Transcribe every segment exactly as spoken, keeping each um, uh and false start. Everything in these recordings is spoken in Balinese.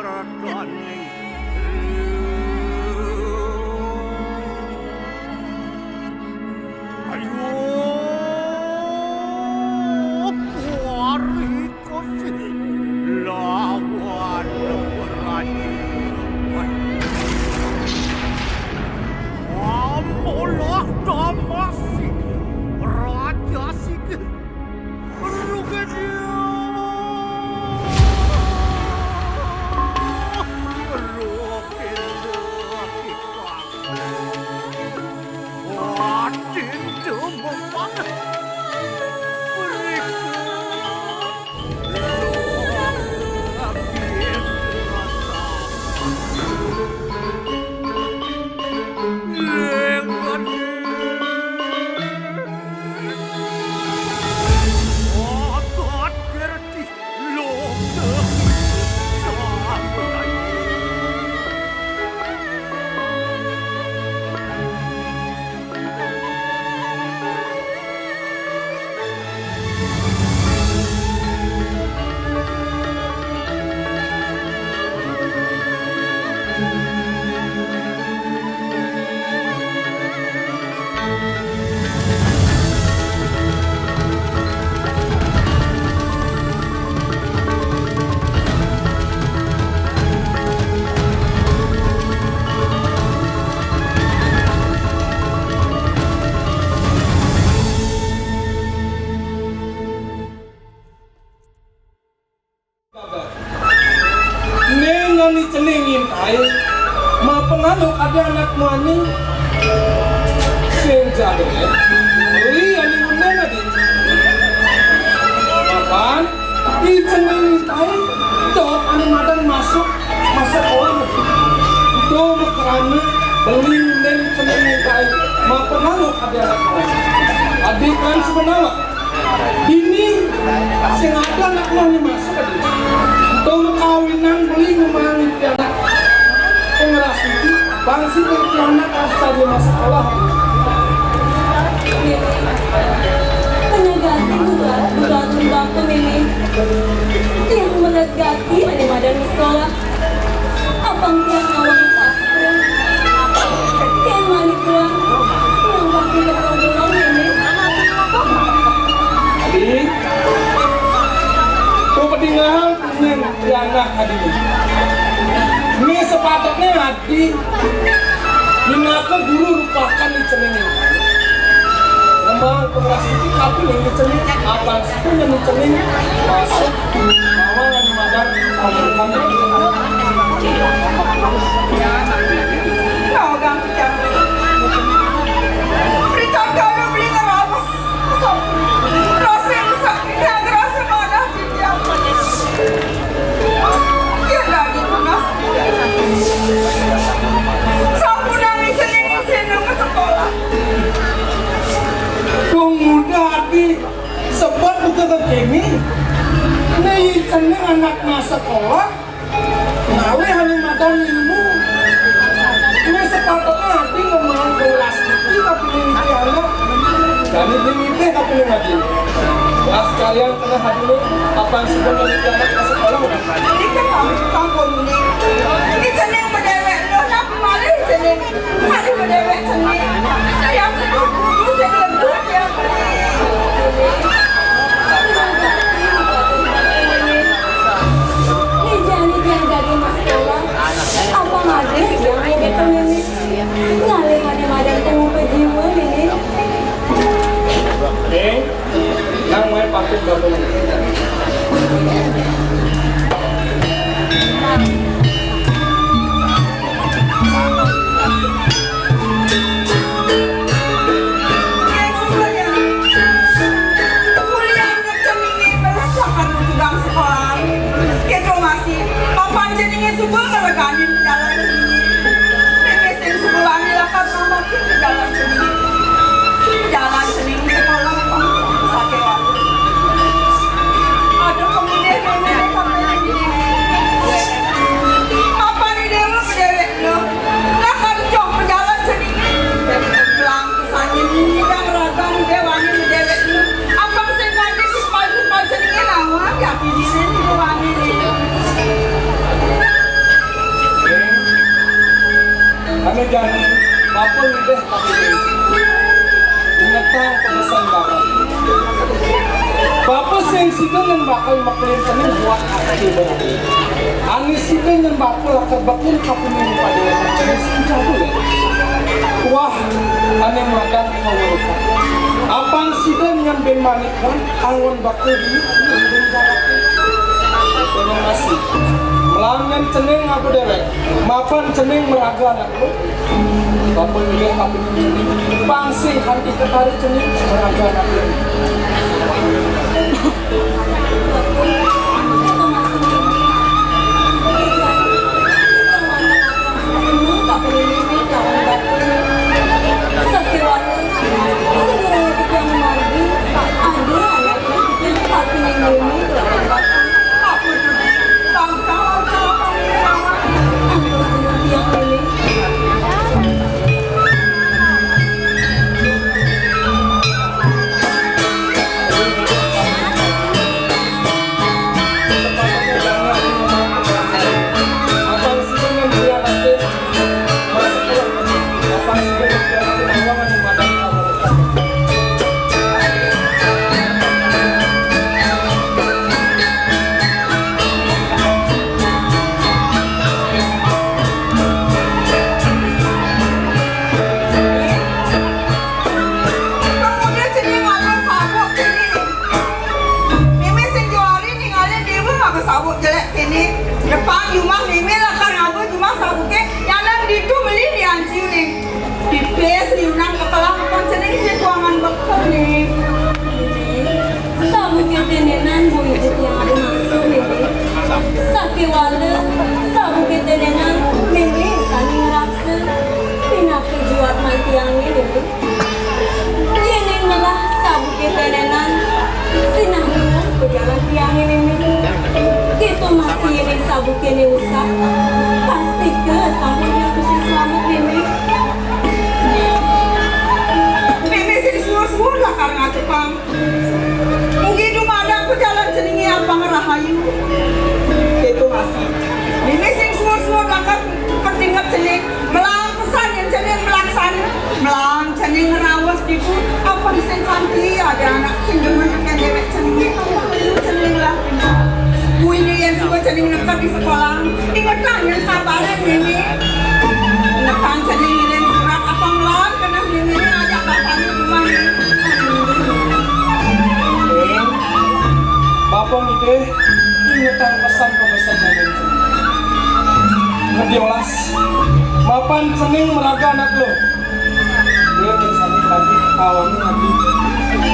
Rataning. Ayo, kuari kasih lawan prajurit. Amolah tamasi raja sigi. Né ngan cening ngintai, mapengaruh ada anak muani. Sing jadé, beli anu menen adi. Mapan, i cening ngintai, dot anu madan masuk, masuk sekolah. Itu makarana beli menen cening ngintai, mapengaruh ada anak muani. Adi kan sebenarnya. Dini, sing ada anak mah ni masuk aja. Tong kawinan beli ngumang pianak. Pengeras itu, bangsi pianak asal dia masuk sekolah. Penegati buat buat ini. Yang menegati ada madan sekolah. Apang tiang awang sastra. Tiang manik tuan. Tiang pasti bertolong ini. Adi, tuh pedingahan neng pianak adi. Ini sepatutnya adi. Minaka guru rupakan di cening. Ngembang pengeras itu tapi yang di cening, abang situ yang di cening masuk. Mama yang madan, Tung muda adi sebab buka kekini. Nih, kena anak masa sekolah. Ngalih anu madan ilmu. Ini sepatutnya adi ngembang kelas adi tapi ini anak. Jadi ini adi tapi ini adi. Kelas kalian kena hadir apa sih pun dari anak ke sekolah. Ini kan kampung ini. Ini cening berdewek, lo nak malih cening. Aduh, berdewek cening. Yang sungguh-sungguh saya lembut ya. Ini jani yang jadi masalah. Apa madah yang mau kita ini? Ngalih ada madan pengupa jiwa ini. Oke. Nang main patut gabung. Kuliah ngeceningin merasakan tukang sekolah. Gitu masih. Papan jeningin subuh ngeleganin jalan ini. Sing sebulan dilakukan sama ke jalan seni. Jalan seni sekolah apa? Sate waktu. Ada pemilih yang Tang pabesen bapa. Bapa sing sida nyen bakal mekelin cening buat ati baru. Ané sida nyen bapa lakar bekelin kapining pada cening sing jadul. Wah, ané madan kawerukan. Apang sida nyen bin manik kan anggon bakal di Terima kasih. Melahang nyen cening ngaba déwék, mapan cening maraga anak lu. Bapa nyilih kapining cening, pang sing kanti ketarik cening maraga anak lu. Sakéwala, sadurungé titiang mamargi, ada anak titiang kapining mimih kelawan bapa. Apa to, Dé? Bangkal, bangkal, apa mimih lawan? Antos dina tiang mimih. Mimih sing juari ningalin déwa ngaba sabuk jelék kéné. Depan jumah mimih lakar ngaba jumah sabuké, yanan ditu meli dianci uning. Pipis liunan bekelang pan cening sing kuangan bekel né. Sabuké tenenan boya tiang ada maksud, Mimih. Sakéwala, sabuké tenenan, Mimih sané ngraksa. Pinaka juat man tiangé, Mimih. Yéning ngelah sabuké tenenan, sinah nuwun pajalan tiangé, Mimih. Kéto masih yéning sabuké né usah, pastika sampun tiang tusing slamet, Mimih. Mimih sing suur-suur lakar ngacepang. Mugi dumadak pajalan ceningé apang rahayu. Kéto masih. Mimih sing suur-suur lakar katinget cening. Melahang pesan yén cening malaksana. Melahang cening ngrawes ditu, apang sing kanti ada anak sing demen tekén déwék cening. Ampun cening lah. Buina yén suba cening neked di sekolah, ingetang yén kabarin Mimih. Ingetang cening ngirim surat apang lawan keneh Mimih ajak bapané jumah. Ning, bapa ngidih, ingetang pesan-pesan mémén cening. Ngediolas, mapan cening maraga anak lu. Dia terus sampai pagi ketahuan lagi.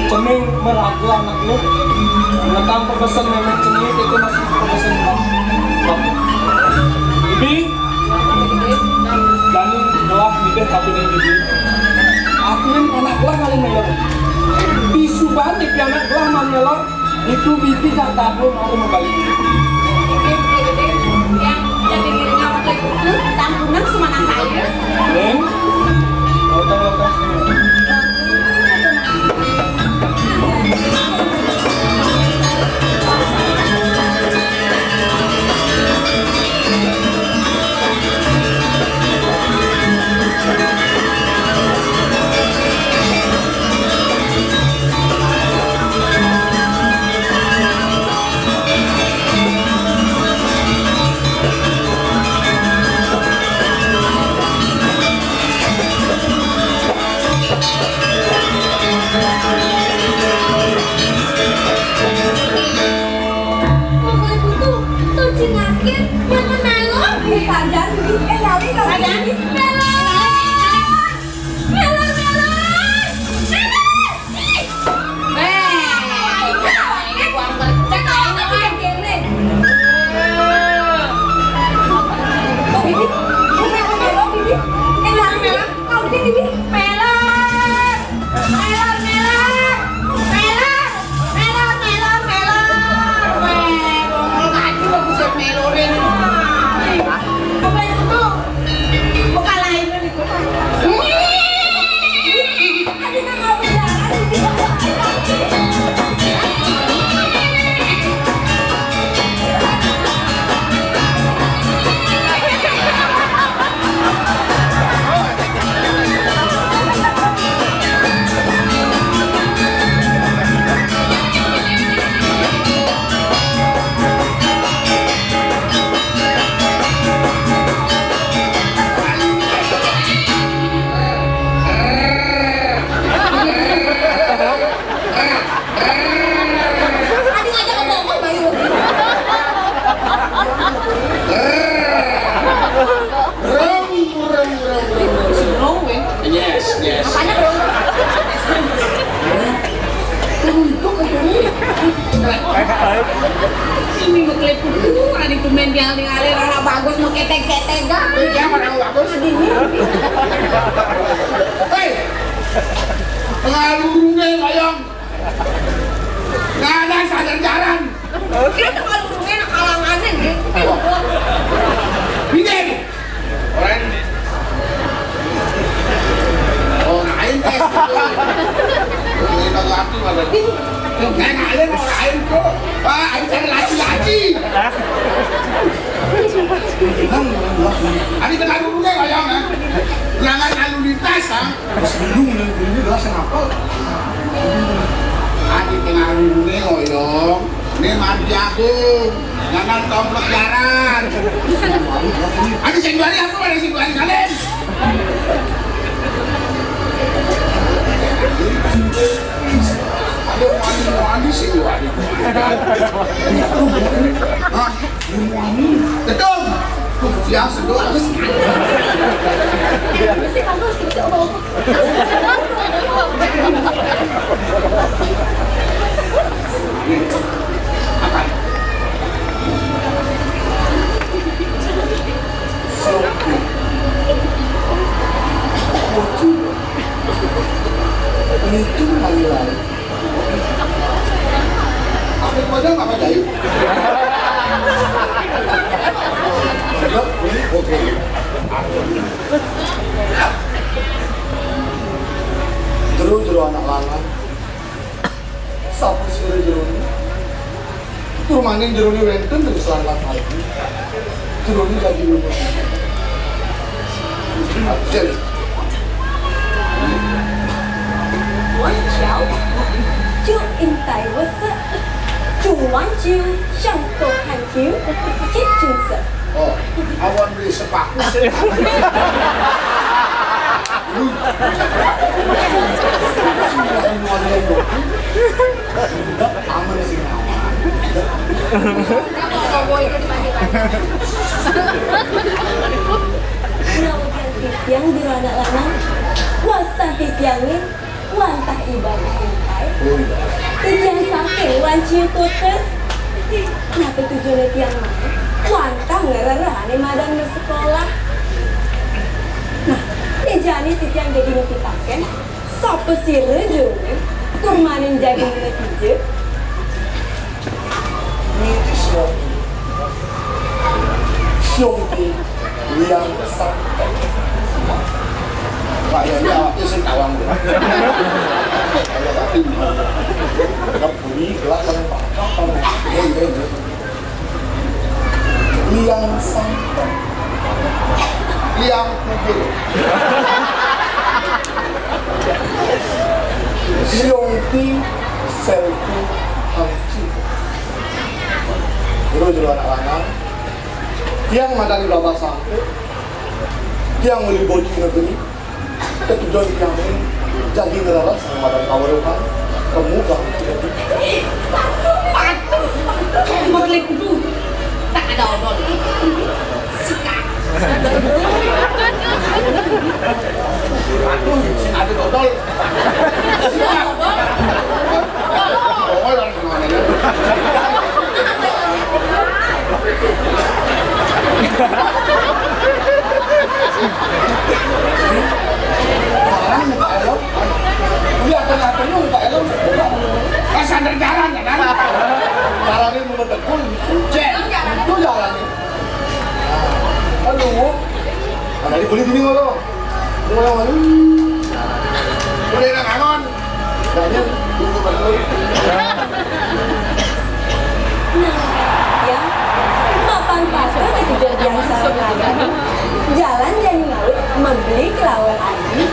Cening maraga anak lu. Ngetang pepesen mémén cening itu masih pepesen bang. Bang. Bibi, dani gelah ngidih kapining bibi. Aturin anak gelah ngalih melor. Disubané anak gelah man melor. Itu bibi tak tahu mau mau balik. Yang jadi dirinya waktu itu sampunang semanang saya. Neng, otak-otak. Pokoknya butuh, tuh cingakin, jangan melor. Ih, Sarjan, ih, eh, nyali dong. Sarjan? Melor. Melor, melor. Melor. Ih. Wéh, ini gua ngercek ini mah gini. Oh, Bibi, Bibi, melor, Bibi. Eh, nyali, Bibi. Kau bikin, Bibi. Melor. Melor, melor. Melor. Melor, melor, melor. Wéh, bongol kaji bagus ya melorin. Apa itu tuh? Bukan Ini mah klip kudu, ari tumben dia ningali anak bagus mah keteg-ketegan. Ini dia mah anak bagus. Hei, pengalurungnya bayang. Nggak ada sadar jalan. Kita pengalurungnya anak kalangannya gitu. Ini. Orang. Oh, lain teh. Ini bagi aku ada. Tuh, kayak ngalir orang lain tuh. Pak, ayo cari laki-laki. Ada tengah dulu deh, bayang, kan? Ulangan lalu lintas, kan? Terus bingung, dan ini gelas kenapa? Ada tengah dulu deh, oyong. Ini mandi aku. Jangan komplek jalan. Ada sing dua hari apa ada sing dua hari kalian? Ada mandi mandi sing dua hari. Hah? Mandi. Betul. Tuh, siang seduh. Terus sih bagus gitu, oh. Itu lagi lari. Aku pada nggak percaya. Oke. Jero-jero anak lanang. Sapa sira jerone? Turmaning jerone wenten ring selang lagi. Jerone dadi lumut. Abdel. 就应该我是，就完就像个汉 Kiu, cik cungse. Oh, awan beli sepatu sih. Lu. Aman sih, aman. Nah, ujar titiang jero anak lanang, wastah titiangé wantah ibadah éntai. Titiang saking wanci kutus. Napi tujuané tiang mangkin? Wantah ngrerehang madan masekolah. Nah, né jani titiang dadi nepitaken, sapa sira jeroné, tur maning dadi nepija? Niti Siung Ti. Siung Ti Liang Sangkep. Kayaknya awaknya sing tawang deh. Kayak tadi. Kebuli gelas sama apa? Iya, iya, iya. Liang Sangkep. Liang Kubur. Siung Ti Selfie Hangci. Jero-jero anak lanang. Tiang madan Baba Sangkep. Tiang meli boci negeri. Ketujuan tiang ini jadi ngeleles madan kaweruhan. Kamu bang. Patuh, patuh. Modelé kudu. Tak ada odol. Sikat. Patuh, sing ada odol. Pas ada jalan, kan? Jalannya nomor tekun, cek, itu jalannya. Aduh, ada di kulit ini, kalau. Udah enak, Angon. Nah, ya, mapan patuh di kejadian sareng. Jalan jani ngaut, mabeli kelawan Adi.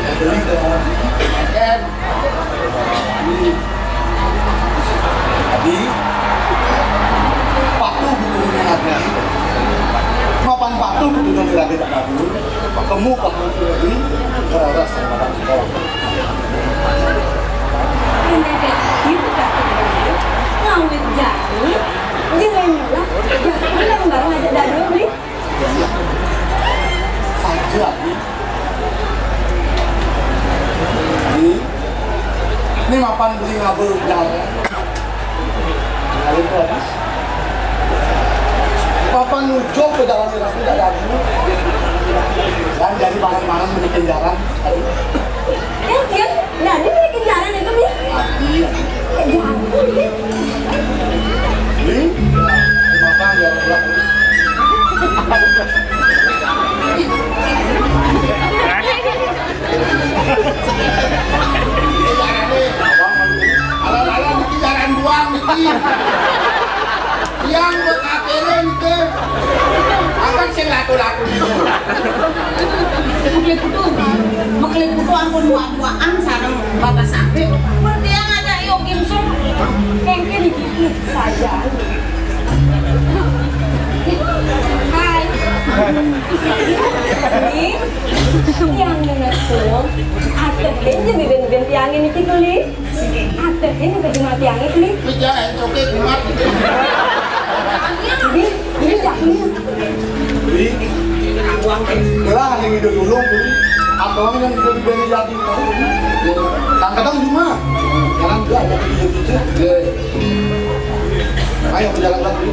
Mabeli kelawan Adi. Adi, patuh butuhnya Adi. Mapan patuh butuhnya Adi tak kabur. Kamu paham lagi? Karena sama orang sekolah. Pendekar Adi buka kedai, ngawit jani, jangan nyolah, jangan bareng-bareng aja dadu beli. Saja, Adi. Adi, ini mapan beli ngabel jalan. Yang buat akhirnya itu. Akan sing laku-laku itu. Mekliputu, mekliputu ampun dua-duaan sareng Bapak Sabri. Berarti yang ada yo gimsum. Kengkin gitu saja. Hai. Ini yang ngesul. Ada aja bibin-bibin tiangin itu kuli. Ada ini baju mati angin nih. Ini jangan coke kumat gitu. Ini, ini jatuhnya. Beli. Lah, yang itu dulu, beli. Apa yang udah dibeli jadi? Tang kadang cuma. Jangan gua ada di YouTube. Ayo, jalan lagi.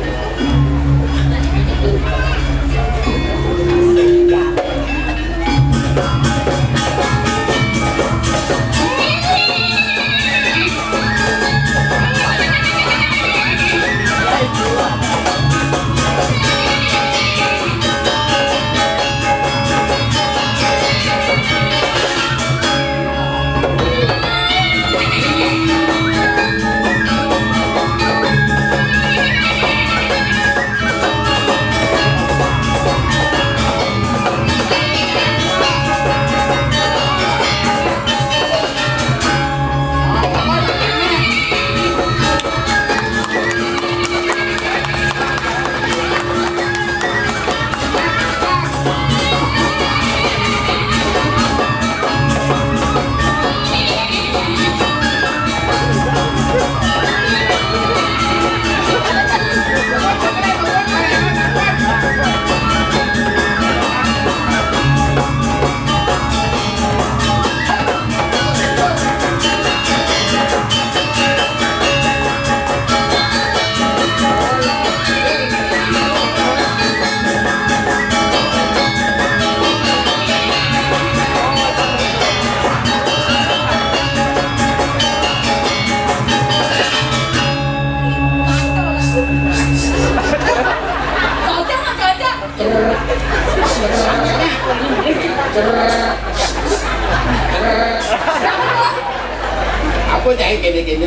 Apa cai kene-kene?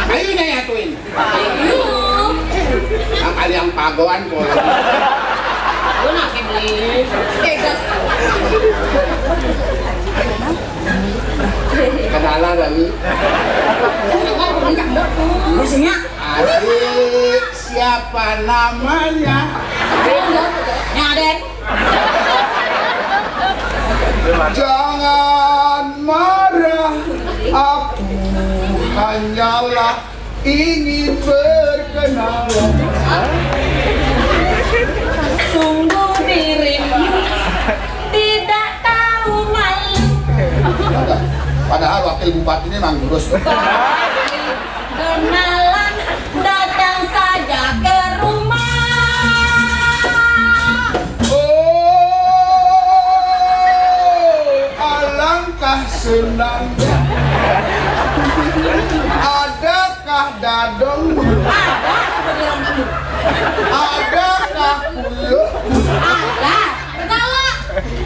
Ayo nyai atuin. Ayo. Angkal yang pagoan kok. Lu nak beli. Tegas. Kenalan kami. Maksudnya? Adik, siapa namanya? Yang ada. Jangan marah, aku hanyalah ingin berkenalan. Sungguh dirimu tidak tahu malu. Padahal wakil bupati ini emang terus. Kenalan, datang saja ke rumah. Oh, alangkah senangnya. Adakah dadong? Ada, seperti orang dulu. Adakah kuluk? Ada. Ketawa.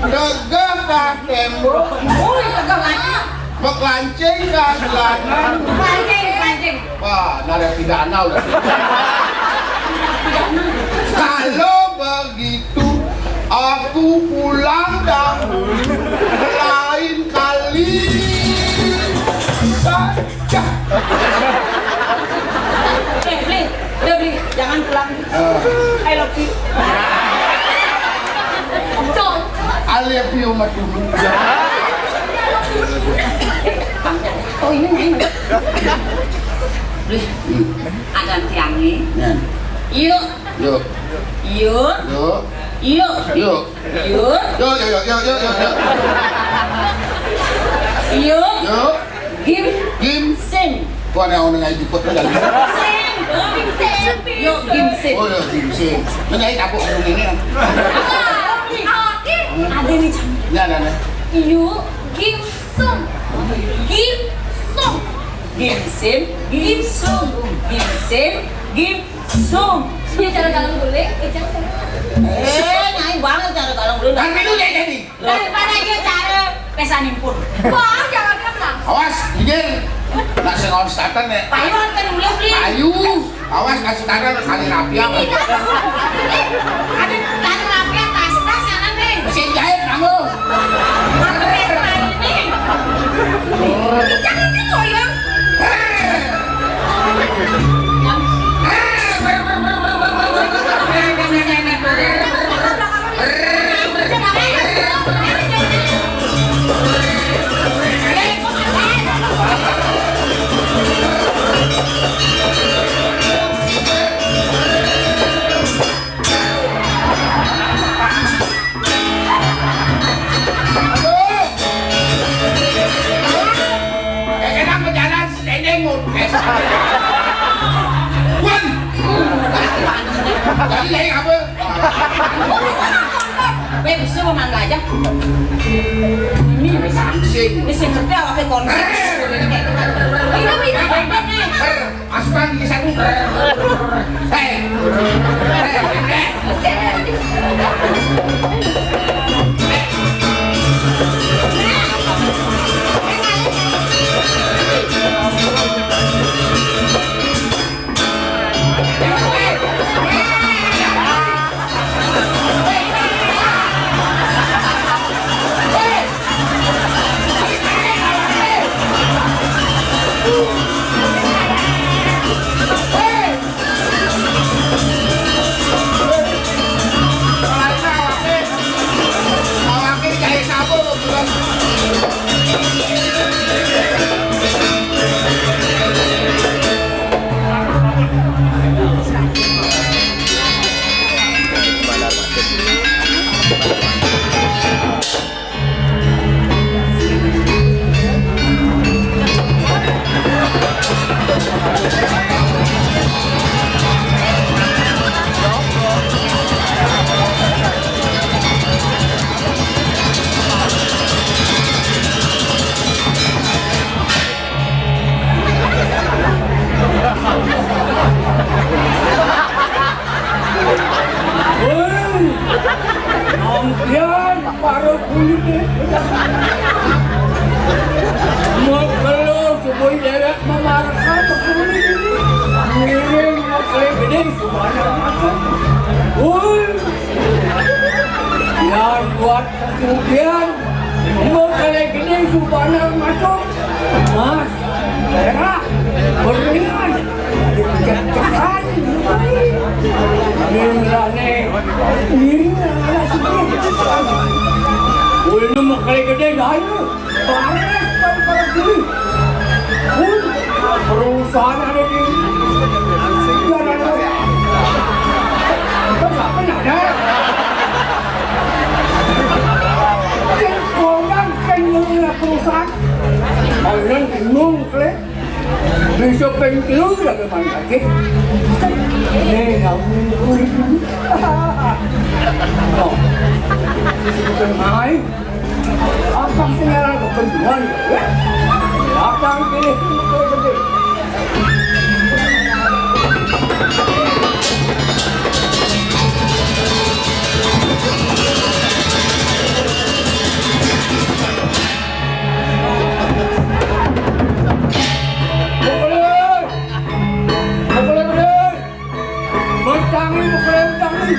Gagahkah tembok? Oh, iya, gagah lagi. Mekelancengkah jalanan? Pancing, pancing. Wah, narapidana udah. Kalau begitu, aku pulang dahulu. Lain kali saja. Eh, Bli, udah, Bli, jangan pulang. Ah. I love you. Cok. I love you, Mas Dulu. Oh, ini, ini. Bli, hmm, ada tiangnya. Ya. Yuk. Yuk. Yuk. Yuk. Yuk. Yuk. Yuk. Yuk. Yuk. Yuk. Yuk. Yuk. Yuk. Yuk. Gim. Gim. Sim. Gua ada orang yang ikut lagi. Sim. Gim Sim. Yuk, Gim Sim. Oh ya, Gim Sim. Mana yang tabuk burung ini? Ada nih, Cang. Ini ada nih. Yuk, Gim Sum. Gim Sum. Gim Sim. Gim Sum. Gim Sim. Gim Sum. Ini cara galang guling, eh, cara. Eh, nyai banget cara galang guling. Kan dulu ya jadi. Daripada iya cara pesan impun. Wah, jangan kenal. Awas, jujur. Nak Lawan setan ya. Payu kan ulah beli. Payu. Awas kasih tangan kali rapiak. Iya. Ada tangan rapiak, tas-tas, nyanan, Neng. Mesin jahit, nanggung. Apa yang lain, Neng? Ih, jangan gitu, ya. Aduh. Eh, enak berjalan. Dendeng mut. Eh, Wan. Tadi dari apa? Weh, bisa mau mangga aja. Ini samsing. Ini sing ngerti awake konsep. Ini, ini, ini, ini. Aspal di satu. Hei. Woi, sampeyan para kulite. Mengkelo seboi derek memarka kulit ini. Ngiring mengkele gede sebanyak macam. Woi, yang buat kesugihan mengkele gede sebanyak macam. Mas, merah, berlian, ada pijak-pijakan. Inilah nih, inilah sini. Ulun mengkele gede dah ini. Baris kan para diri. Pun perusahaan ada di. Itu ada. Itu nggak pernah ada. Kan kodang kan nyelulah perusahaan. Kalian bingung, kle. Bisa pengen lagi main kaki. Nih, namun kulit. Oh, bisa pengen main. Apa sih ngaran kepentingan? Belakang pilih. Pukul, pukul, pukul. Mecangi, mecangi.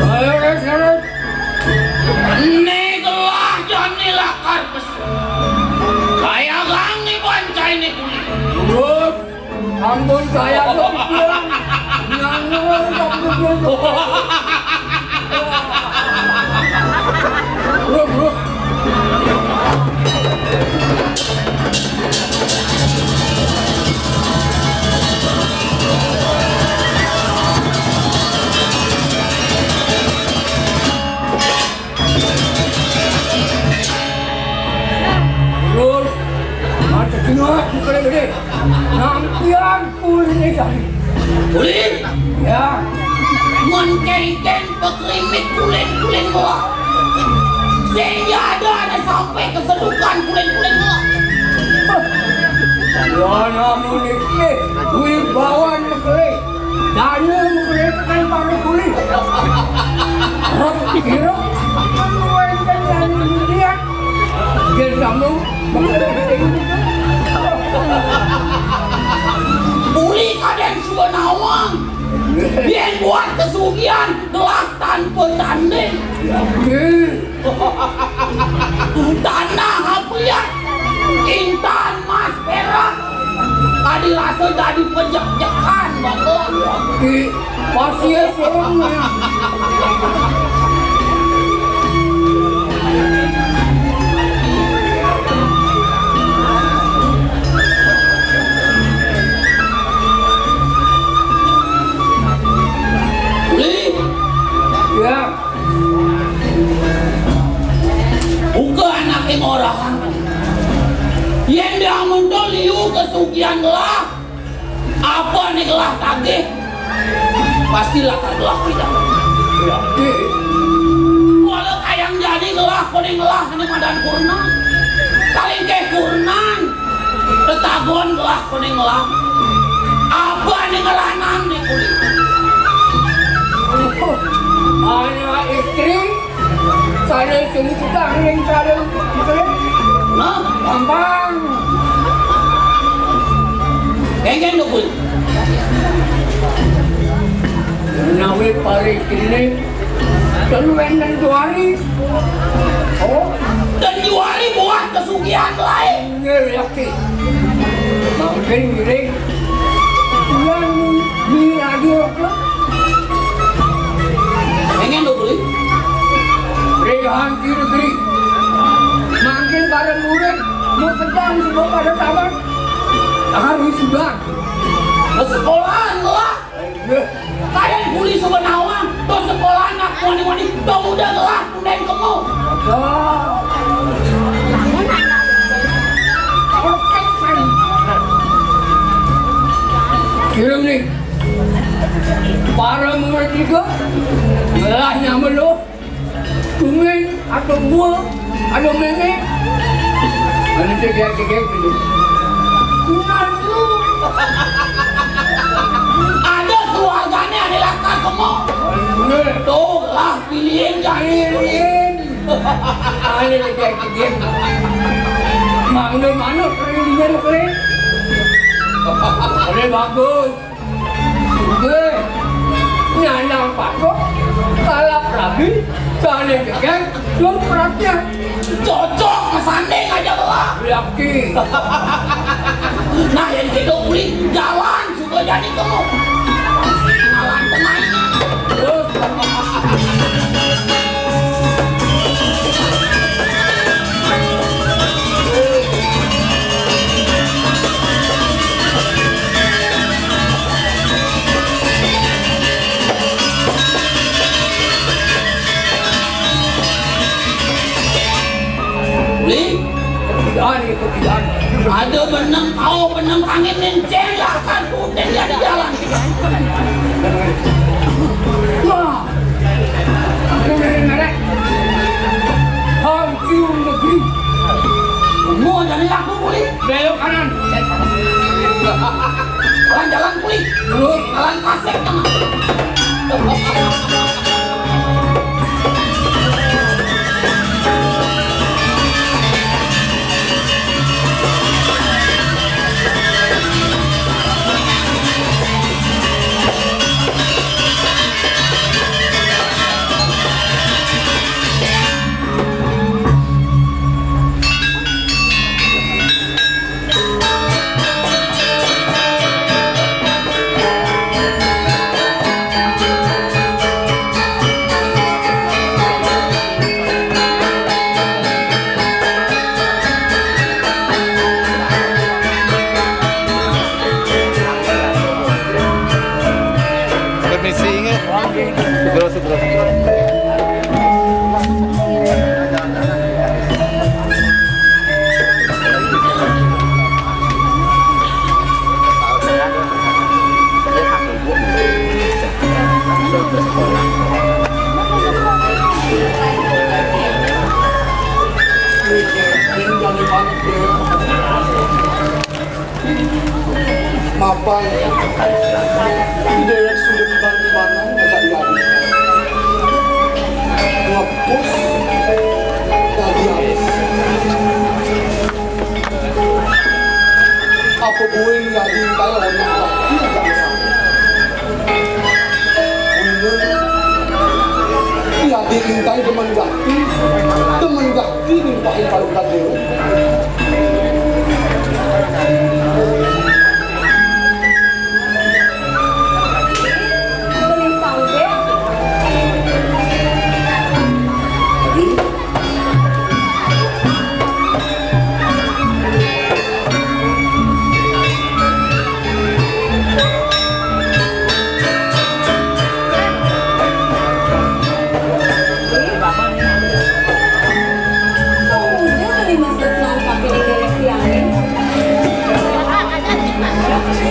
Ayo, guys, guys. Ini gelah jani lakar besi. Kaya gangi bancai ni kulit. Terus. Ampun, saya kepikiran. Nganu, kepikiran. Ruh, ruh. Terus, macam tengok muka dia gede. Nampian kulit ni tadi. Kulit? Ya. Mun kengken pekrimit kulit-kulit gua. Sehingga ada, ada sampai kesedukan kulit-kulit gua. Wah, namun ini wibawan negeri. Dana mengkreatifkan para kulit. Kira kan wénten anu liat. Yén kamu Uli kadén suba nawang. Yén buat kasugihan gelah tanpa tanding. Tanah apian intan mas perak. Tadi rasa dadi pejek-jekan, Bang. Di pasir sing. Uli. Ya. Buka anaké ngorahang. Yén dia muntul liu kasugihan gelah, apa ané gelah tagih, pasti lakar gelah pidang. Ya. Wala kayang jani gelah, koné gelah ané madan kurnan. Kalingkeh kurnan. Tetagon gelah koné ngelah. Apa ané ngeranan né kulit? Anak istri, sané sing tukang ning kalih istri. Nah, gampang. Kéngkén lho kulit. Menawi paristriné ten wénten juari. Oh, ten juari buat kasugihan lain. Nggih, yakti. Mangkin ngiring. Yang di radio ke? Pengen lho, Beli. Rehan Negeri. Mangkin para murid mau sedang sebab pada tamat. Harus sudah. Ke sekolahan lah. Kayang kuli suba nawang, to sekolah anak wani-wani, to muda gelah, undén kemo. Kira nih, para murid juga, gelah nyamelo. Kuning, ada gua, ada meme. Ada dia dia dia gitu. Kuning lu. Ada keluarganya, ada lakar kemo. Tuh lah, pilihin kan. Pilihin. Ada dia dia. Manggil manuk, pilihin kering. Ada bagus. Nggih. Nyandang patok, kalap rabi, sané gegér, sumpratnya. Cocok, ngesanding aja lah. Yakin. Nah, yang gitu uli jalan juga jadi kamu. Jalan tenang. Uli, kerjaan itu kerjaan. Ada benang kau, benang angin, nenceng lah kan, udah jadi jalan. Wah. Hancur negeri. Mau jadi laku kulit. Belok kanan. Jalan-jalan kulit. Jalan kasek. Let me sing it. Terus, terus. Mapan. Déwék sulit bantu mangan, kata dia. Wah, Iya, di intai demen gati, demen gati nimpahin palukan dewe. Beli sampai.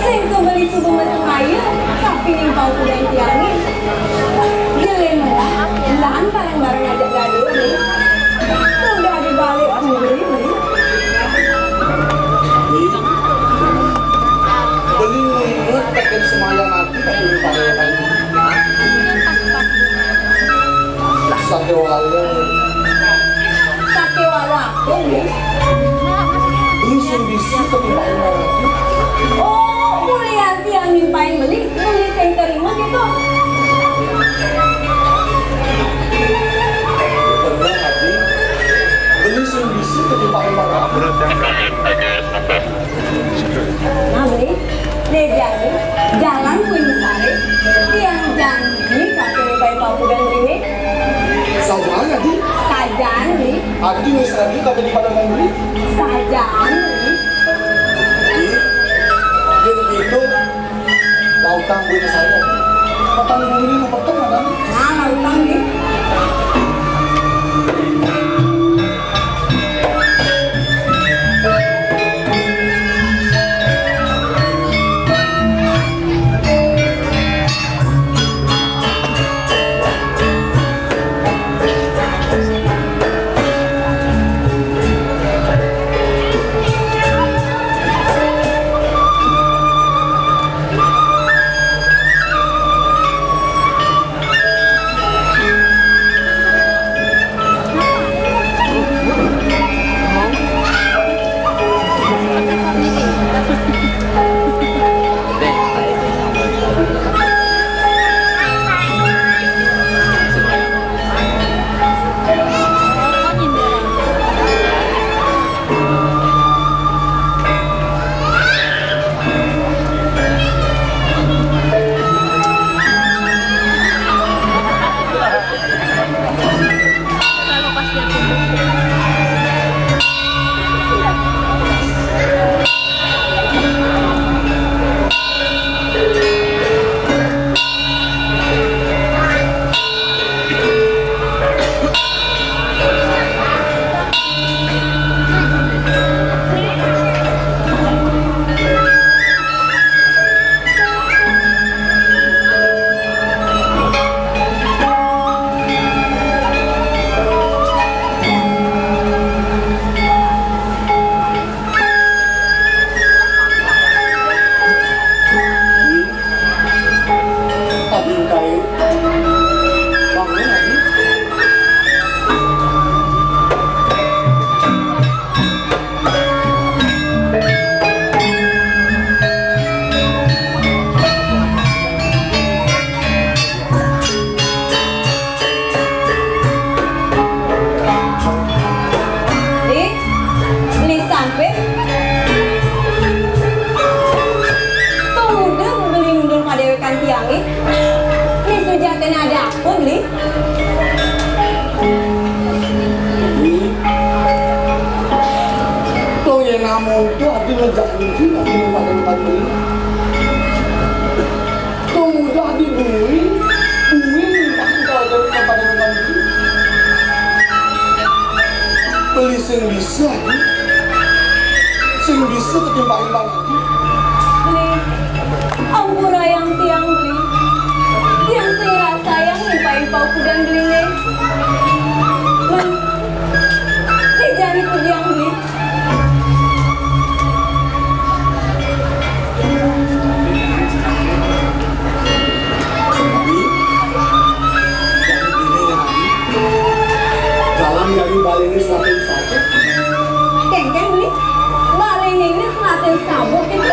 Sing beli subuh mesem ayu, tapi nimpal kuda tiangin. Gile melah, laan bareng-bareng ajak gaduh nih. Udah dibalik beli, beli. Beli nginget tekan semaya mati, tapi lupa ya kan. Sate wale. Sate wale aku, ya. Ini sing bisa ketimbang lagi. Oh, kuliah tiang nimpahin beli, beli sing terima gitu. Bener, Haji. Beli sing bisa ketimbang lagi. Nah, beli, deh jadi, jalan kuing sare, tiang janji kasih nimpahin papugan beli. Sajan, Haji. Sajan, beli. Adi wis lagi kata di pada membeli. Sajan, beli. Di, di gitu. Lautang gue ke saya. Kapan beli lu peteng ada? Nah, lautang, beli. Nih, beli sampe. Tong udah beli nundun padewekan tiangin. Nih sujatene ada apa, beli? Tong ya namun tuh, aku ngejak beli, aku padewekan beli. Tong udah dibui, bui minta kalau dari kepada Beli sing bisa, Haji. Sing bisa ketimpang-timpang, Haji. Beli, ampura yang tiang beli. Tiang sing rasa yang nimpain pau kudan beli ne. Nah, dijani ku tiang beli. Jalan dari Bali ini seratus satu. Kengkeng nih, Bali ini seratus sabuk gitu.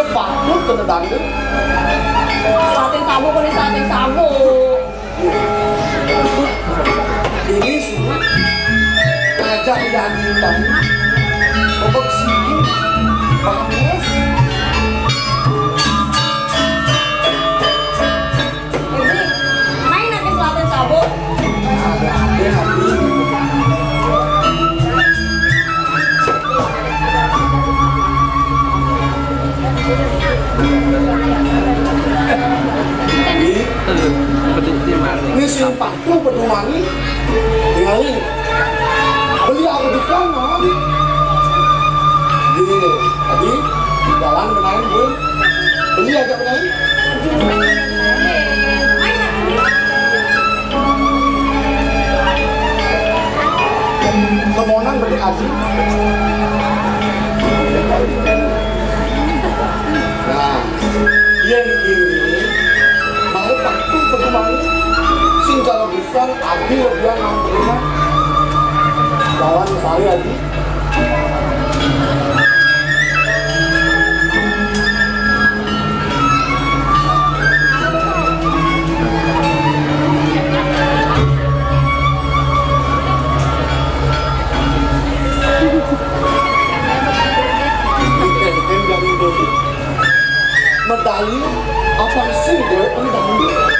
Patut kena danda. Selatin sabu, kena selatin sabu. Ini suruh ngajak yang tadi. Bebek sini, panas. Ini, main habis latihan sabuk. Ada, ada, ada. Ini, ini simpah. Tuh, pedoman nih. Tinggalin. Beli aku di kanan. Gini deh, tadi jalan benain, Bun. Beli agak benain. Kemonan beli aji. Nah, iya ini mau waktu pedoman sing cara Sang Adi lebihan nang terima lawan Sari Adi. Medali apa sih, Dek? Ini dangdut.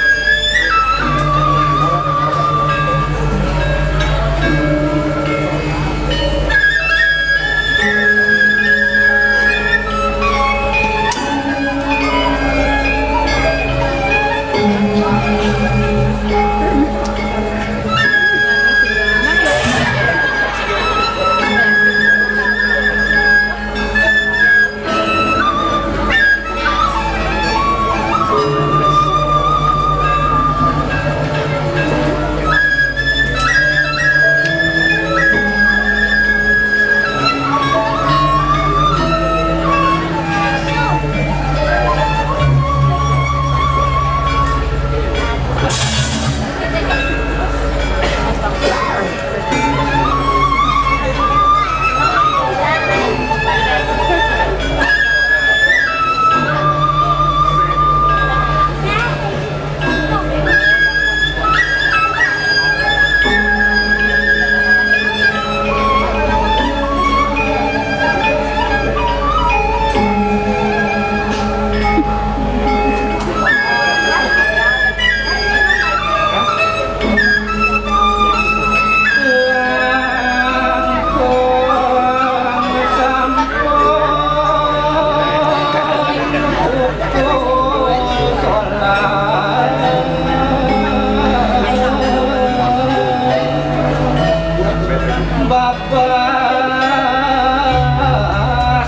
Bapak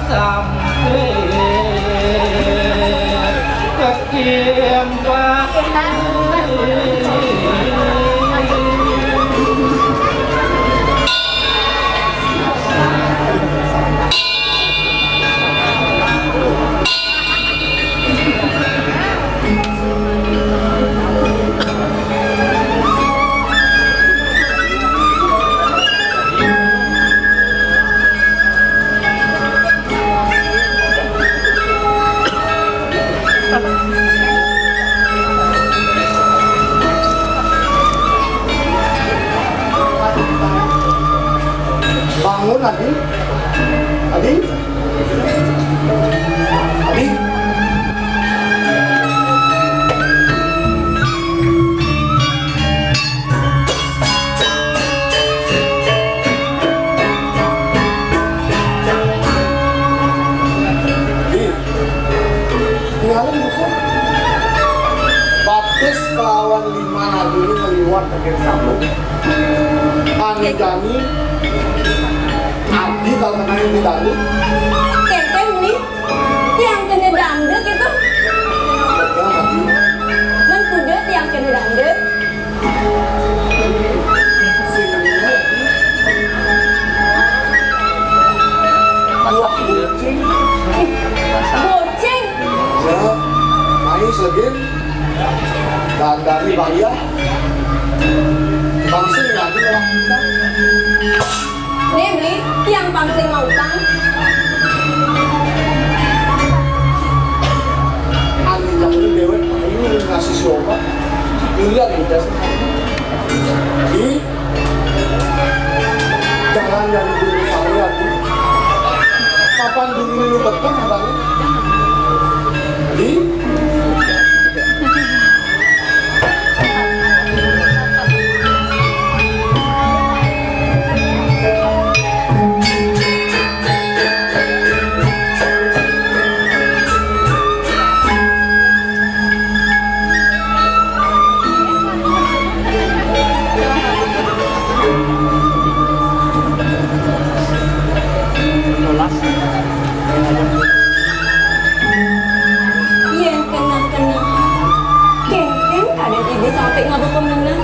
sampai. Bangun, Adi. Adi. Adi. Tinggalin buku. Baptis kelawan lima nadiri ngeliwat bagian sambung. Ane jani, Adi kalau kenal di Dani. Kenten nih, yang kena dangdut itu. Ya, Adi. Men kuda yang kena dangdut. Wah, bocing. Bocing. Ya, main segin. Dan dari bayar. Langsung ya, aku orang minta. Nih, beli tiang pang sing mau utang. Di jalan dari dulu saya tuh. Kapan dulu lu betul abang? Di Yén keneh-keneh, kénkén kadén ibu sampé ngaba pamineh.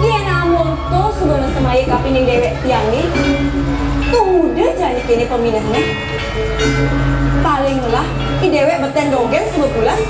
Yén amun to suba semaya kapining déwék tiangé, tumuda jani kéné paminehné. Paling ngelah, i déwék betén dogén suba pules.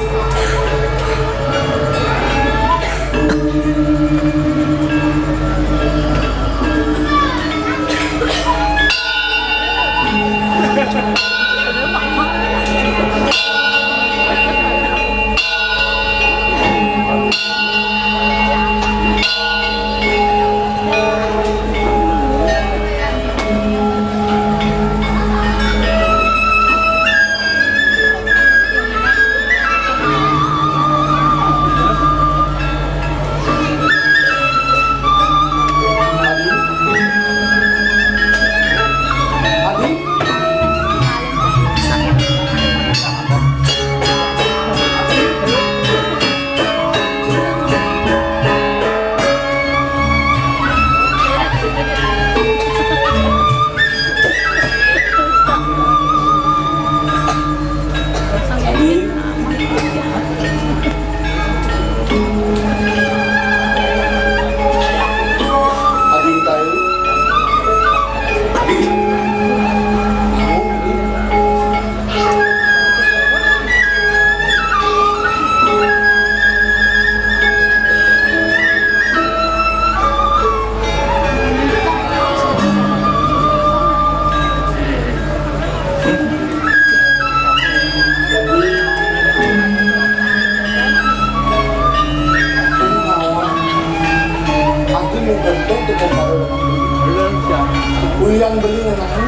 Ulian beli ngenahin.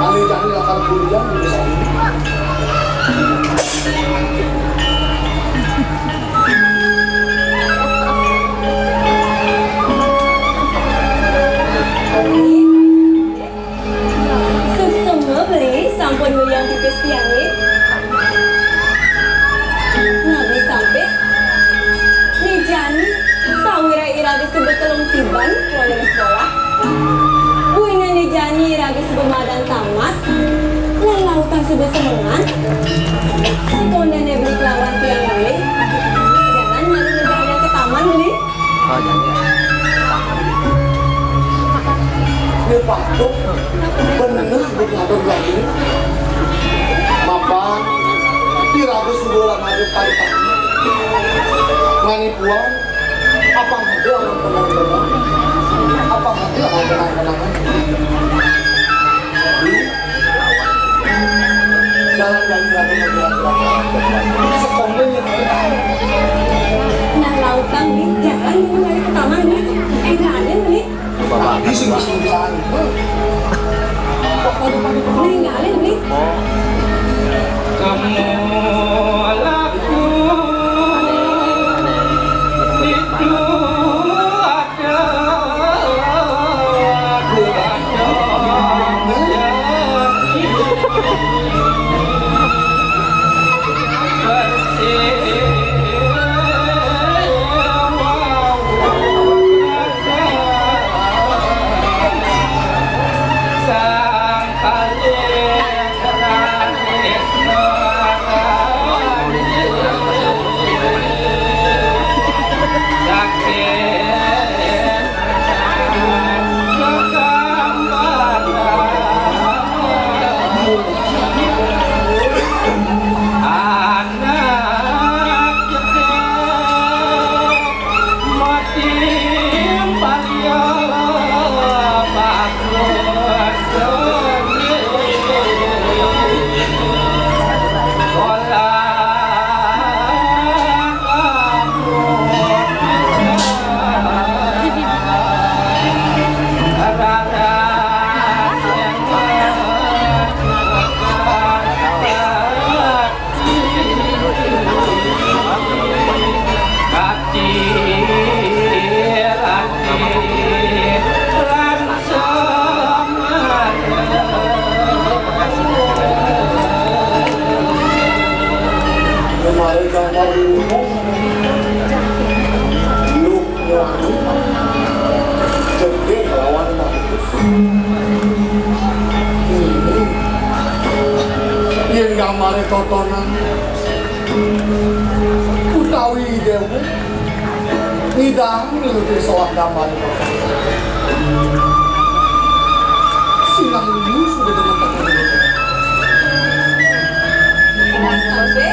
Alih jani lakar kuliah di desa ini. Suksma beli sampun nguliang pipis tiangé. Nabi sampit, Ni jani sawiré iraga suba telung tiban polih sekolah. Buina ni jani iraga suba madan tamat, lan lautang suba semengan. Sekondéné beli kelawan tiang beli. Jangan malu negara ke taman beli. Ini patuh bener betul atur lagi. Mapan, iraga suba lan ada tadi. Mani puan, apa ada amun tenang-tenang? Apa ada amun tenang-tenangan? Jalan dari lagi lagi. Sekondéné. Nah, lautang di jalan dulu lari ke taman nih. Énggalin nih. Bapak. Bising, bising, bising. Énggalin nih. Kamu laku itu ada. Ngidang milu ti solah gambar. Sinah liu sudah demen tekan. Sampai.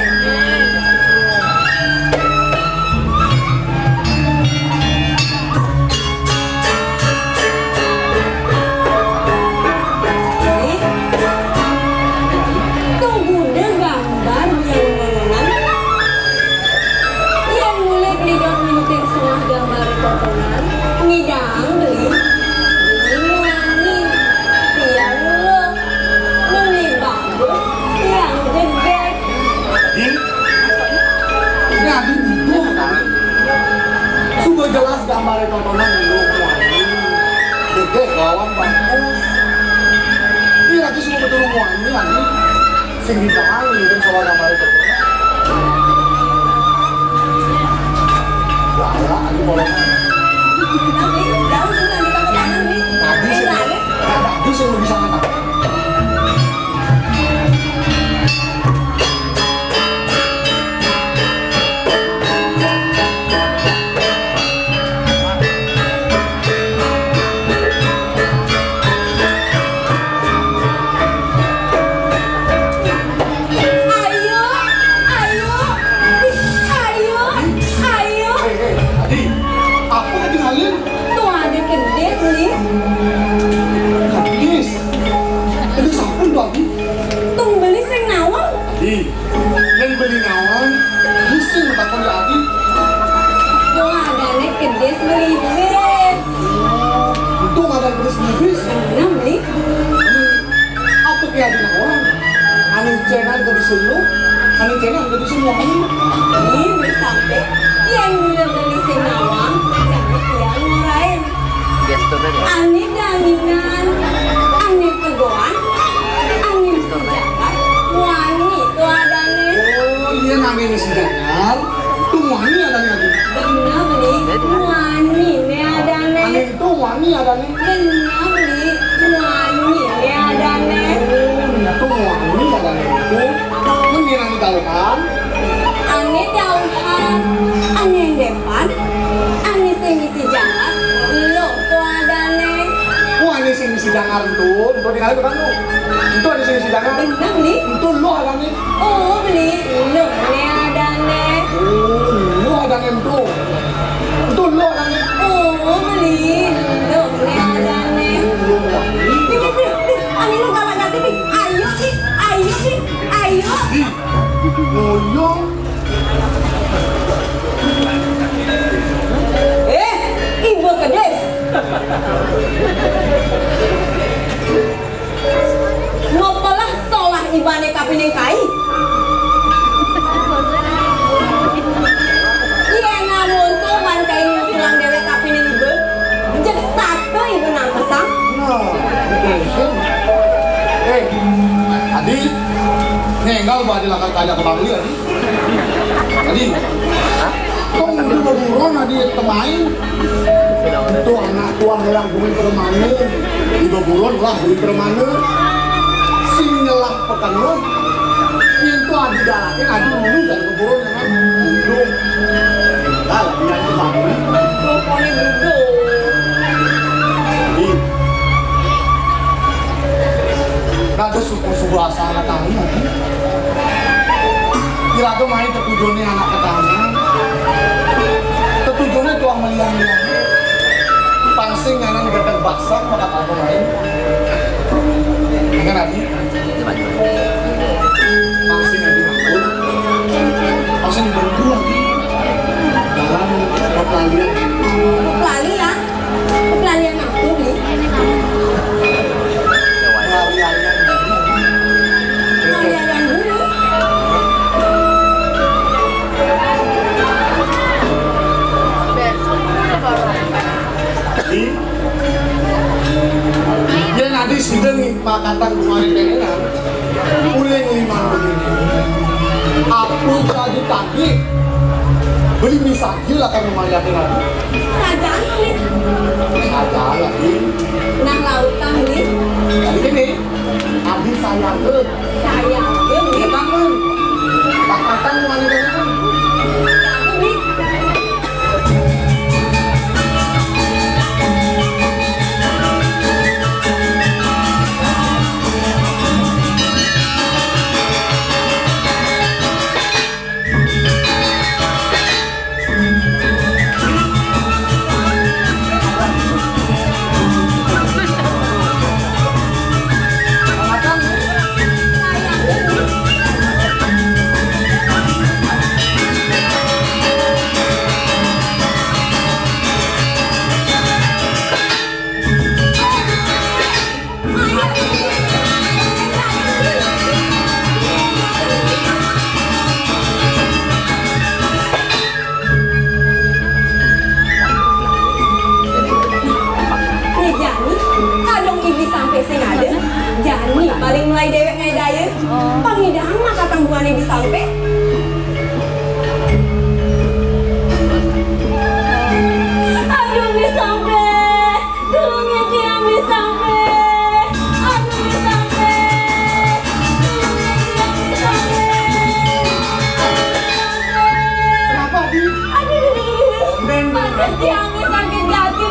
Tuh, Bunda gambar yang mengenang. Yang mulai belidot minutin sungah gambar potongan, ngidang beli, beli muani, tiang luh, beli bagus, tiang jedek. Ih, ini Adi butuh kan? Sudah jelas gambar potongan lu muani, jedek lawan bagus. Ini lagi sudah betul muani lagi. Sing ditahan, ini kan soal gambar itu. Wala, aku boleh. Tapi, jauh sih, nanti pakai tangan, nih. Tadi sih, tadi sih lu bisa ngatakan. Ayo, ayo, ayo, ayo. Hei, hei, Adi, apa Adi halin? Tuh ada kedis nih. Kedis? Kedis apa tuh, Adi? Tuh beli sing nawang. Adi, yang beli nawang, bisa takon ya Adi. Tuh ada nih kedis beli bis. Untung ada kedis beli bis. Benar beli. Apa ke Adi nawang? Anu channel ke di sini, anu channel ke di sini. Ih, bisa sampai. Yang udah beli sing nawang, jadi yang ngarain. Gesturnya dia. Ane danginan, ane tegoan, ane sejagat, wani to adane. Oh, iya, nane ni sejagat, tu wani adane lagi. Bener, Beli. Wani ne adane. Ane tu wani adane. Bener, Beli. Wani ne adane. Oh, tu wani adane tu. Mending ane dauhan. Ane dauhan, ane endepan, ane sing misi jangar, lo to adane. Oh, ane sing misi jangar entu, entu tinggal ke Bandung. Entu ane sing misi jangar. Bener, Beli. Entu lo adane. Oh, Beli, lo ne adane. Oh, lo adane entu. Entu lo adane. Oh, Beli, lo ne adane. Beli, Beli, Beli, ane lo galak ganti, Beli. Ayo, Beli, ayo, Beli, ayo. Ih, ngoyong. Eh, ibu kedis. Nopo lah solah ibane kapining kai. Yen amun tuman kai nyusulang dewek kapining ibu, jeg sate ibu nang kesang. Nah, betul. Eh, Adi, nenggal ba Adi lakar kaya ke Bangli, Adi. Adi, tong udah beburon, Adi, temain. Itu anak tuan lah, duit permane. Di beburon lah, duit permane. Sing nyelah pekan lo. Yang tu Adi galakin, Adi dulu dari beburon, ya kan? Dulu. Lah, lagi yang itu Bangli. Pokoknya gitu. Adi. Rada suku-suku asal tahu. Iraga mai tetujone anak ketahanan. Tetujone tuah meliang-liang. Pangsing nganan gedeg basang maka kamu main. Dengan Adi. Pangsing Adi ngampun. Pangsing berdua Adi. Dalam pelalian. Pelalian? Pelalian apa, Bli? Pelalian. Pelalian dulu. Yen adi sida ngimpakatan kemarin dengenan, uling liman begini. Apa jadi tadi? Beli misaji lah kan lumayan lagi. Sajaan, Bli. Sajaan lagi. Nah, lautang, Bli. Jadi gini, adi saya ke. Saya ke, Bli. Ya, kan, Bli? Pakatan lumayan dengenan. Saya ke, Bli.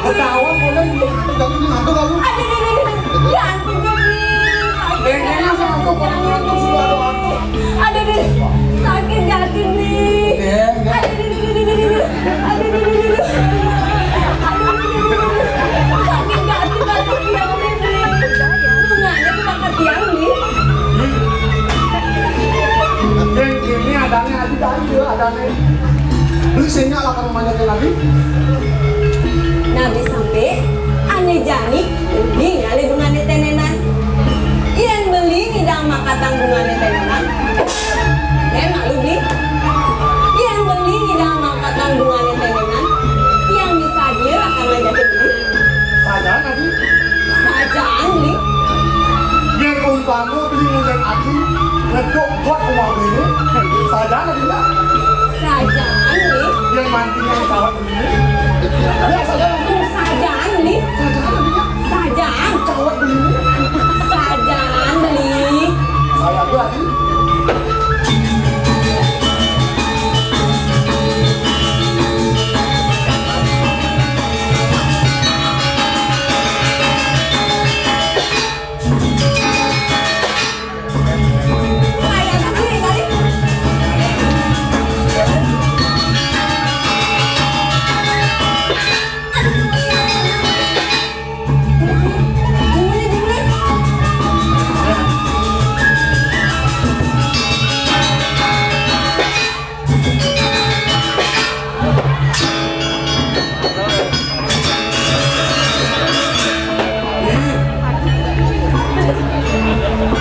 Ketahuan boleh di, jadi di ngantuk lalu. Aduh, aduh, aduh, aduh. Ya ampun, Bang. Dengkena sama tuh, kalau ngantuk sudah ada waktu. Aduh, aduh, sakit gati nih. Iya, iya. Aduh, aduh, aduh, aduh, aduh. Aduh, aduh, aduh, aduh, aduh. Aduh, aduh, aduh, aduh. Sakit gati, aduh, ya ampun, Bang. Bunganya tuh bakal tiang nih. Yang ini adanya aja, aja adanya. Beli singa lah kalau banyak lagi. Nah, bisa sampai ane jani, ini ngalih bungane tenenan. Yen beli ngidang makatang bungane tenenan. Yen malu beli. Yen beli ngidang makatang bungane tenenan. Yang bisa dia akan ngajakin beli. Sajaan, Adi. Sajaan, beli. Yen umpama beli ngundang Adi, ngeduk buat rumah beli. Sajaan, Adi, ya? Sajaan, beli. Yen mantingan kawan beli. Ya, sajaan. Sajaan, beli. Sajaan, Adi, ya? Sajaan. Cawat beli. Sajaan, beli. Saya tuh, Adi.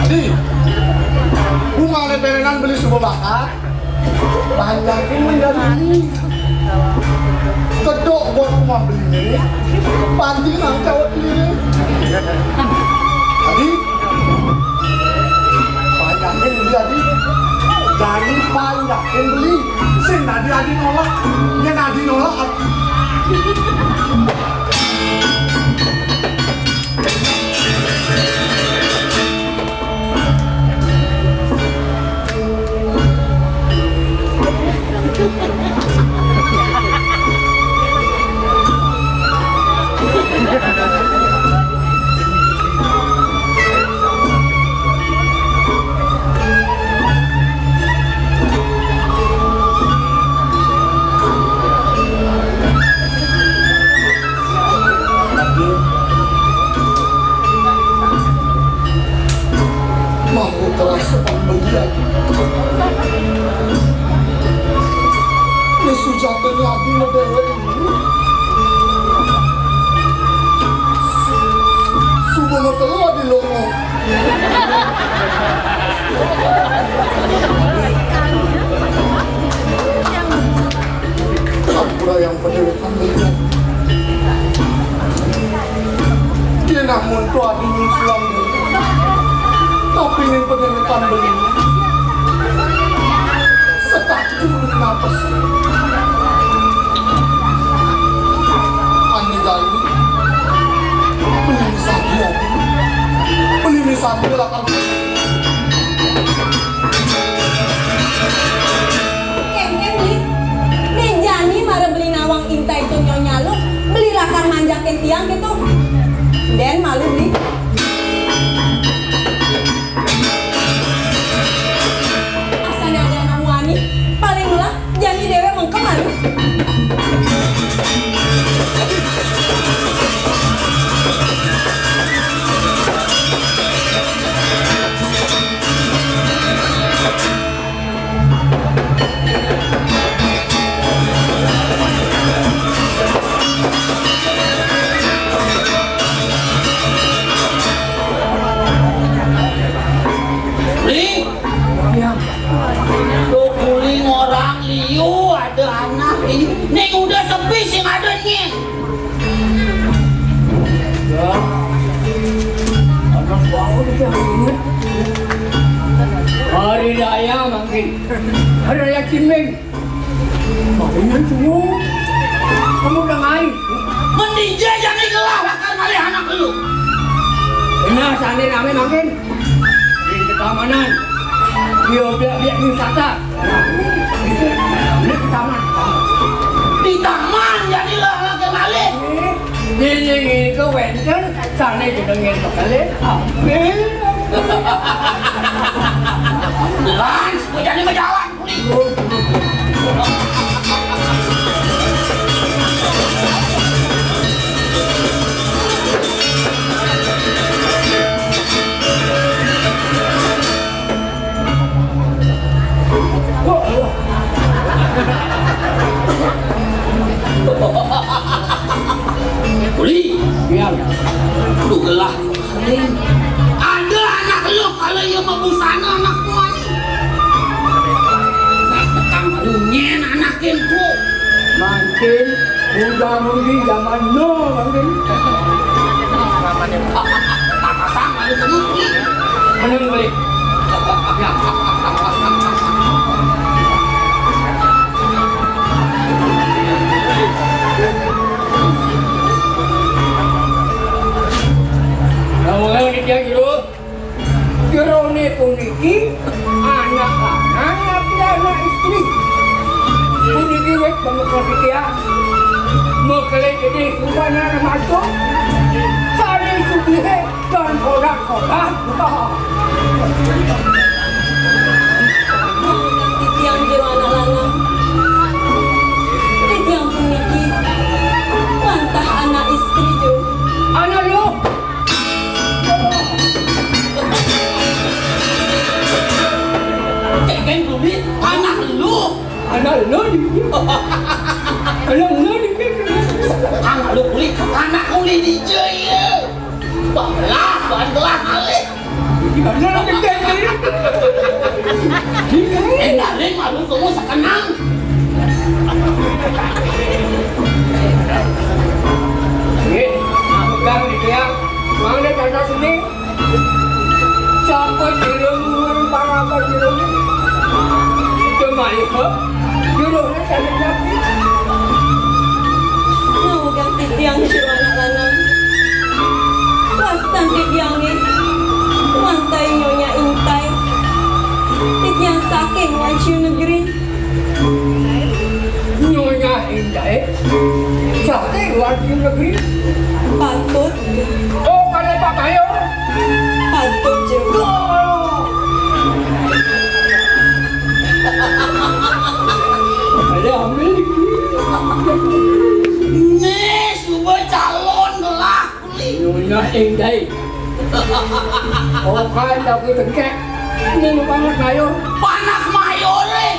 Di, bunga leberenan beli suba bakar, banjakin menjadi beli. Kedok buat rumah beli ini, panjang cawat beli ini. Tadi, banyakin beli tadi. Jadi panjakin beli. Sing tadi adi nolak. Yen adi nolak, adi. Mangku keras pembelian. Ini sujatine adi ngedewek. Subuh ngetelu adi longo. Sampura yang pendewekan belian. Dia namun tuh adi nyusulang. Tapi ini pendewekan belian. Setak juru napes. Ane jani. Beli ini sapi ya. Beli ini sapi lah kan. Ken, ken, beli. Nen jani mara beli nawang intai to nyonyalu, beli lakar manjakin tiang gitu. Den malu beli. Asane ada anak wani, paling lah jani dewek mengkemari. Ri, iya. Tuh guling orang liu ada anak ini. Ning udah sepi sing ada nih. Ya. Panas banget itu hari ini. Hari raya mangkin. Hari raya Ciming. Mangkinan semua. Kamu udah main. Mending dia jadi gelah bakal ngalih anak lu. Ini sandi rame mangkin. Di keamanan. Dia biak-biak wisata. Nah, ini, ini di taman. Di taman jadilah lagi ngalih. Ini Ngiring-ngiring ké wénten sané jenengé Mekelé. Amin. Jelas, bocah ini mah jalan, kulit. Uli. Iya. Duh gelah. Ada anak lu kalau ieu mah busana anak gua nih. Nah, tekang baru nyén anak ku. Mangkin udah di zaman now mangkin. Pasang anu kudu. Mending beli. Ya. Nah, mulai nih dia gitu. Jeroné puniki anak lanang napi anak istri. Puniki wit pameksa titiang. Mekelé gedé subané remaja. Sané sugihé dan kodak-kodak. Titiang jero anak lanang. Titiang puniki wantah anak istri, jero. Anak lu. Kéngkén kudu anak lu. Anak lu di. Anak lu di. Anak lu kulit, anak kulit di jaya. Balah, balah malih. Gimana lu kéngkén? Éndah, Ring, malu kamu sakenang. Nggih, nah, pegang di dia. Mangda tata seni. Siapa jiremun, para apa jiremun? Cuma itu, jurusnya sakit hati. Nah, ugang titiang jero anak lanang. Wastan titiangé, mantai Nyonya Intai. Titiang saking Wanciu Negeri. Nyonya Indah, saking Wanciu Negeri. Patut. Oh, kalian Pak Mayor. Patut, jero. Oh. Ada ambil. Nih, suba calon lah. Nyonya Indah. Okan tapi tekek. Ini panak mayor. Panak mayor, eh.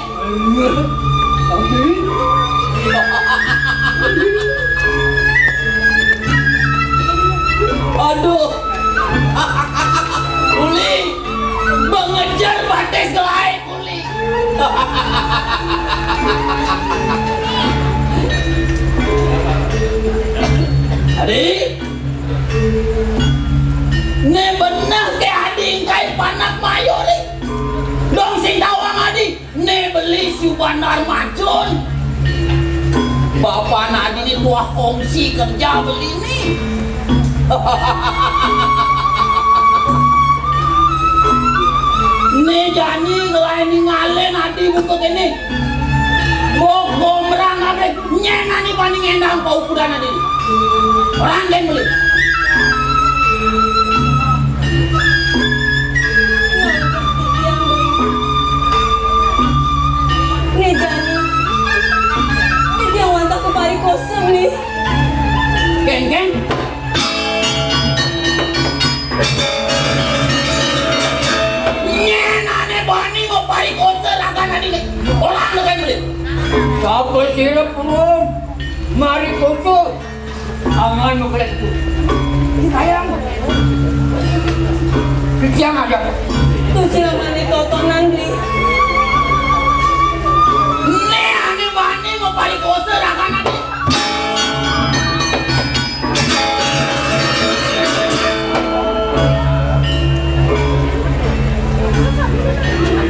Tapi. Aduh. Uli, mengejar batis lain, Uli. Adi, né beneh ké adi engkai panak mayor, ih. Dong sing tawang adi, né beli subané macul. Bapa adi né tuah kongsi kerja beli né. Né jani ngelah ningalin adi buka kéné. Bok gombrang kabéh, nyén adi bani ngendang paukudan adi. Orang gén beli. Né jani. Né jani wantah kaparikosa, Bli. Kéngkén. Nyén ané bani maparikosa ragan adi né. Orang lu kan beli. Sapa sira purun marikosa? Angan makrek itu. Sayang. Kejang aja. Tuh jelema né totonan, Bli. Né ané bani maparikosa ragan adi.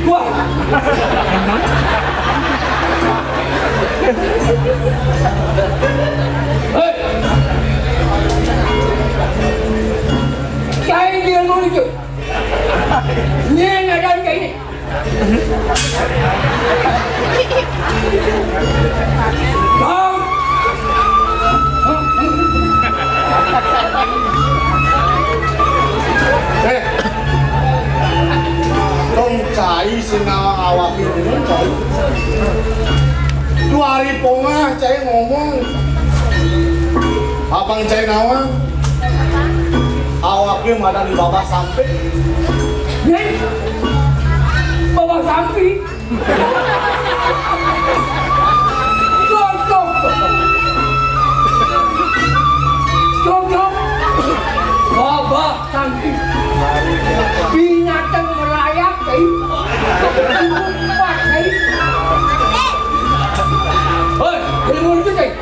Wah. Héi. Kain dia mau itu. Ini ada kain ini. Kau Pang cai nawang, awaké madan I Babah Sampi. Yén, Babah Sampi. Cocok. Cocok. Babah Sampi. Binatang merayap, Cai. Empat, Cai. Hei, ilmu itu, Cai.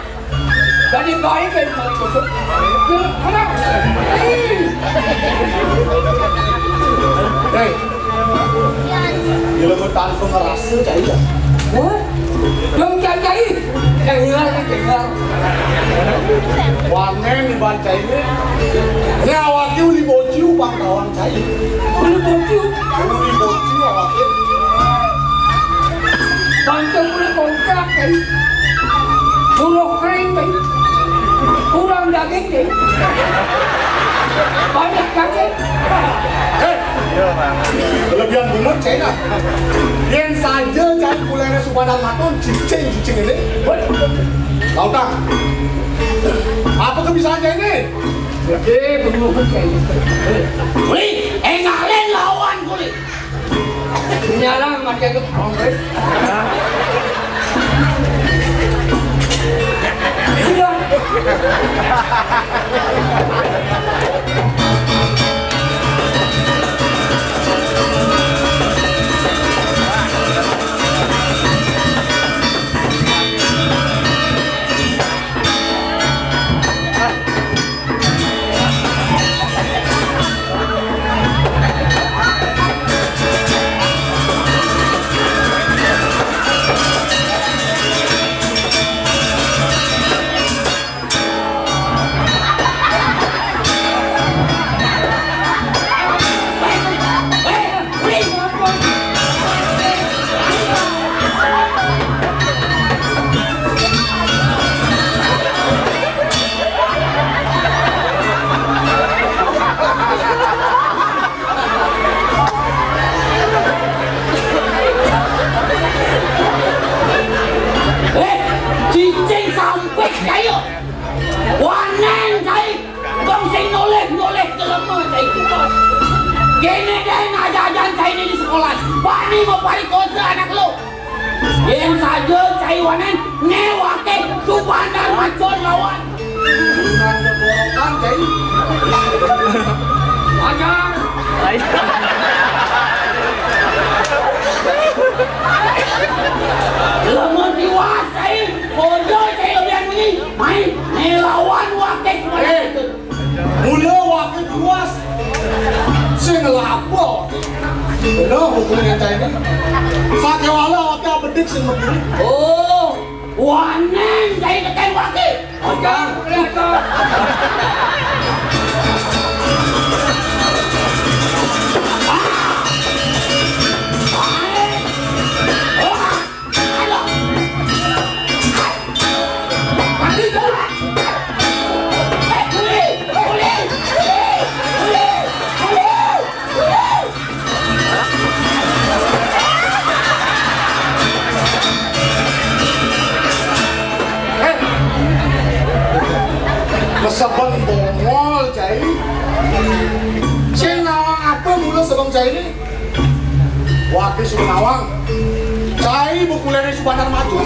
Dadi baé kan mari kosong. Anak. Hei. Jelema tanpa ngerasa, Cai, ya. Wah. Dong, Cai, Cai. Cai hilang, Cai hilang. Wanén iban Cai ini. Ini awaké uli bociu pang tawang, Cai. Uli bociu. Uli bociu awaké. Bangsa mulai kontrak, Cai. Buruh kering, Cai. Kurang daging, Cai. Banyak daging. Hei, kelebihan bungut, Cai, nah. Yén saja, Cai, kuléné supadan maton, cicing, cicing ini. Lautang. Apa kebiasaan, Cai, ini? Oke, bungut, Cai. Wih, engalin lawan kulit. Nyala maké ke Kongres. Sudah. Eh, cicing sampik, ayo. Wanén, Cai. Dong sing nolih-nolih jelema, Cai. Kéné deh ngajajan Cai di sekolah. Bani mau paling konse anak lu. Yén saja Cai wanén, né waké Subandar Macon lawan. Bukan keborokan, Cai. Ajar. Jelema tiwas, Cai. Kojo, Cai, lebihan bunyi. Main, né lawan waké Subandar Macon. Mula waké tiwas. Sing ngelah apa? Bener hukumnya, Cai, ini. Sakéwala waké abedik sing mengkiri. Oh, wanén Cai tekén waké. Oke, oke. Mesebeng bongol, Cai. Sing nawang apa mula sebeng Cai ini? Waké suba nawang. Cai bukuléné Subandar Macon.